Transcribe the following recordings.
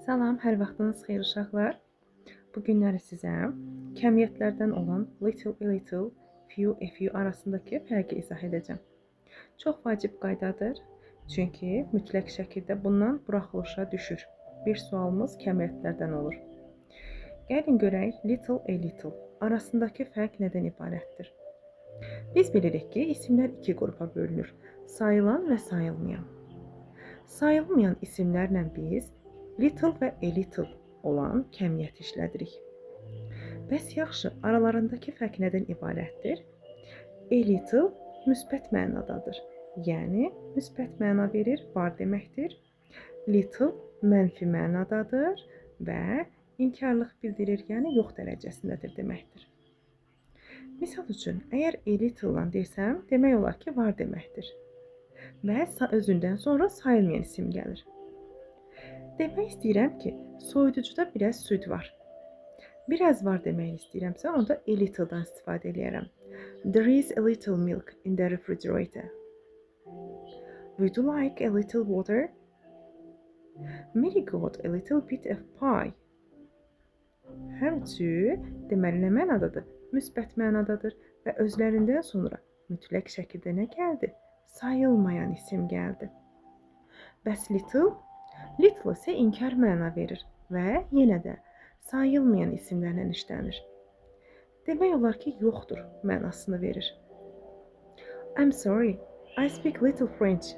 Salam, hər vaxtınız xeyir uşaqlar. Bu günləri sizə kəmiyyətlərdən olan little, a little, few, a few arasındakı fərqi izah edəcəm. Çox vacib qaydadır, çünki mütləq şəkildə bundan buraxılışa düşür. Bir sualımız kəmiyyətlərdən olur. Gəlin görək little, a little arasındakı fərq nədən ibarətdir? Biz bilirik ki, isimlər iki qrupa bölünür: sayılan və sayılmayan. Sayılmayan isimlərlə biz little və a little olan kəmiyyət işlədirik. Bəs yaxşı, aralarındakı fərq nədən ibarətdir? A little müsbət mənadadır. Yəni müsbət məna verir, var deməkdir. Little mənfi mənadadır və inkarlıq bildirir, yəni yox dərəcəsindədir deməkdir. Misal üçün, əgər a little-la desəm, demək olar ki, var deməkdir. Və özündən sonra sayılmayan isim gəlir. Demək istəyirəm ki, soyuducuda biraz süd var. Biraz var demək istəyirəmsə, onda a little-dan istifadə eləyərəm. There is a little milk in the refrigerator. Would you like a little water? Mary got a little bit of pie. Hər üçü deməli nə mənadadır? Müsbət mənadadır və özlərindən sonra mütləq şəkildə nə gəldi? Sayılmayan isim gəldi. Bəs little? Little isə inkar məna verir və yenə də sayılmayan isimlərlə işlənir. Demək olar ki, yoxdur mənasını verir. I'm sorry, I speak little French.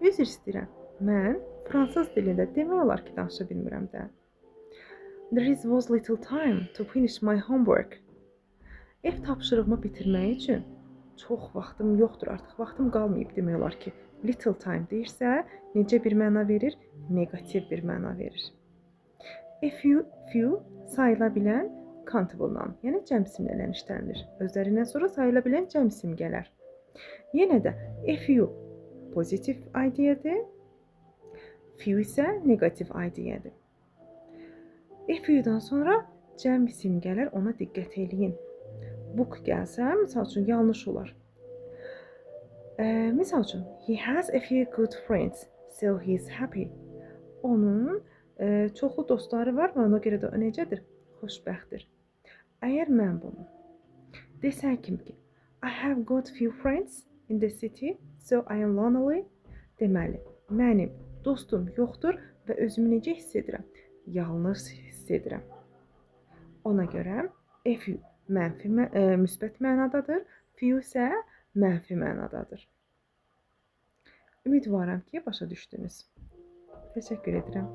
Üzr istəyirəm. Mən fransız dilində demək olar ki, danışa bilmirəm də. There is was little time to finish my homework. Ev tapşırığımı bitirmək üçün çox vaxtım yoxdur, artıq vaxtım qalmayıb demək olar ki. Little time deyirsə, necə bir məna verir? Neqativ bir məna verir. A few, few sayıla bilən countable noun, yəni cəm isimlərlə işlənilir. Özlərindən sonra sayıla bilən cəm isim gələr. Yenə də a few pozitiv ideyadır, few isə neqativ ideyadır. A few'dan sonra cəm isim gələr, ona diqqət eləyin. Book gəlsə, misal üçün yanlış olar. Misal üçün, he has a few good friends, so he is happy. Onun çoxlu dostları var və ona görə də o necədir? Xoşbəxtdir. Əgər mən bunu desəm kim ki, I have got few friends in the city, so I am lonely. Deməli, mənim dostum yoxdur və özümü necə hiss edirəm? Yalnız hiss edirəm. Ona görə a few mənfi, müsbət mənadadır, few isə mənfi mənadadır. Ümidvaram ki, başa düşdünüz. Təşəkkür edirəm.